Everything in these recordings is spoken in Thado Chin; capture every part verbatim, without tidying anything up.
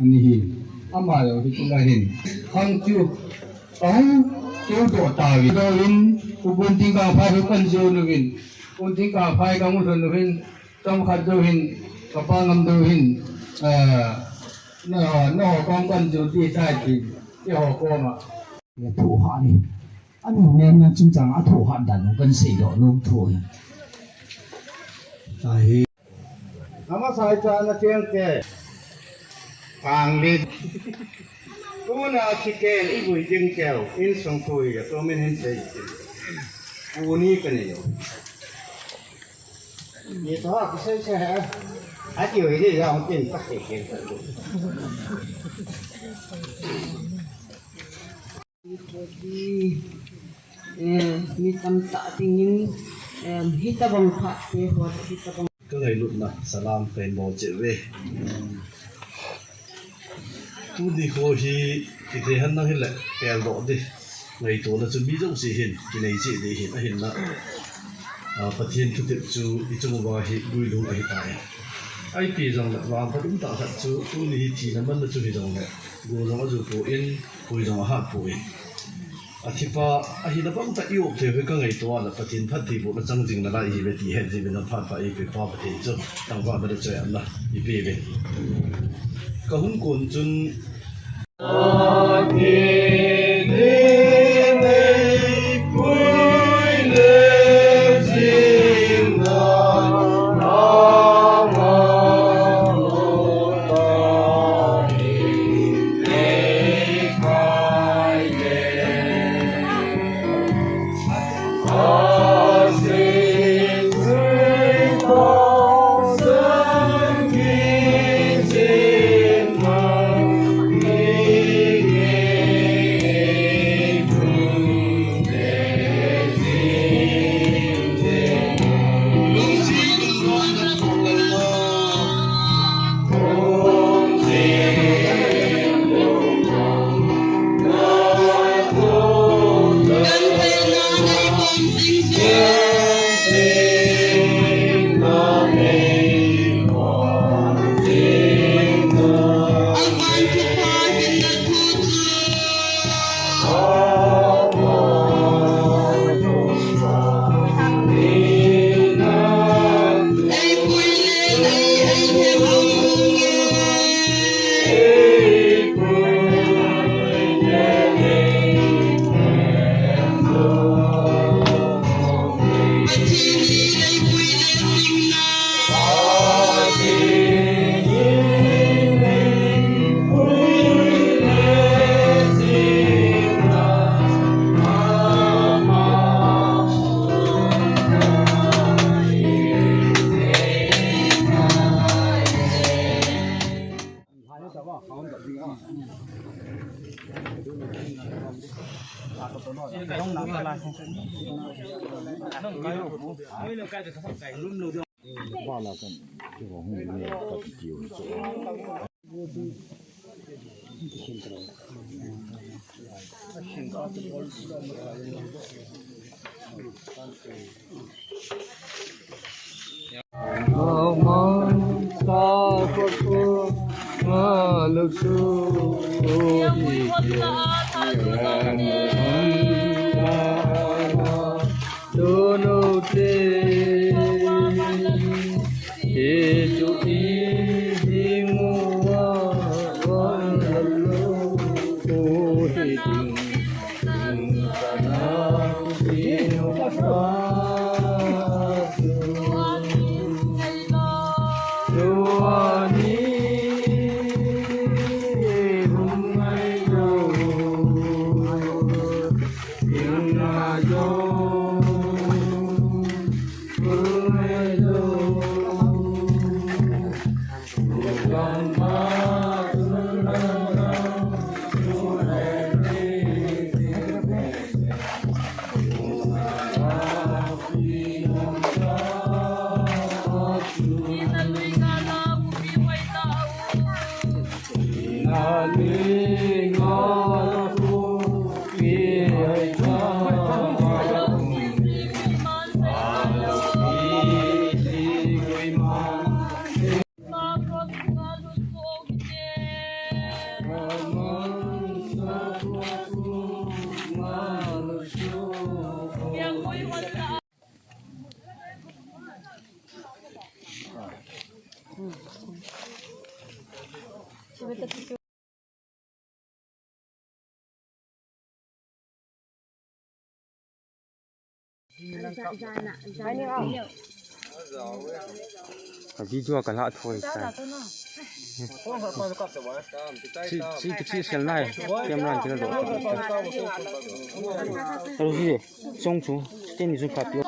Ani hin, ama jong hi tula hin. Khang chu, ahung, chu to ta vi. Dovin, u Gunting Kangphai hu kan jo nu vin. Gunting Kangphai kan u thon nu vin. Tong khat jo hin, kapa ngam jo hin. Ah, na, na ho kong kan jo ti sai ti. Ti ho koma. Ni thoh ha ni. Ani nem na chungchang a thoh ha dan kan sei lo lo thoh hi. Ahi. Ama sai cha na cheng te. Pang le. Tuna chicken i gui jing keu. In song tui ya to min hin sei. Uni ka ni yo. Ni to ha ki sei sei ha. A ki ui ni ya ong tin tak ke ke. Kopi, eh, mi tamtah dingin, eh, hitabang phat te ho, hitabang. Ka ngailutna salam ka hin bol cheh uve. Tuni kho hi kithei han nang hile, peldoh di. Ngaitona chu mi jouse hin, kinei cheh di hin, ahinla. Ah, Pathen thutep chu i chung uva hi guilhung ahi tai. Ipi jongle, vangphat um tah khat chu, tuni hi thina manna chu hi jongle, go jong a ju poi, Hui jong a hat poi. A thipa, a hina bang tah i um thei uve ka ngaito a la Pathen phattheibohna chang jing nalai hi uve ti het jing uve na phat pha i pe pa Pathen chu tangvahna le choi-atna i pe uve. Ka hung kon chun A video ka la thoi ta. Chi, chi, chi sel nai. Camera kina do. Aru hi, song chu, teni chu khat yo.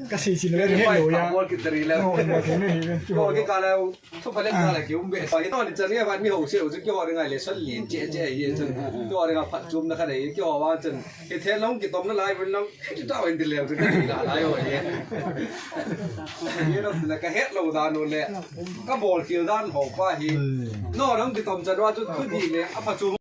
Kasi sila ni hello ya. Bol kita ri le. Bol kita ri le. Thu pha le ka la ki um be. Sa ki to ni chan ya ban mi ho se u chu ki ho ri ngai le sol lin che che ye chun. Ki ho ri nga phat chum na kha nei ki ho wa chun. Ki the long ki tom na lai bun long. Ki ta wen di le chu ki la lai ho ye. Ye no la ka het lo da no le. Ka bol ki dan ho pa hi. No long ki tom chan wa chu thu di le a phat chum.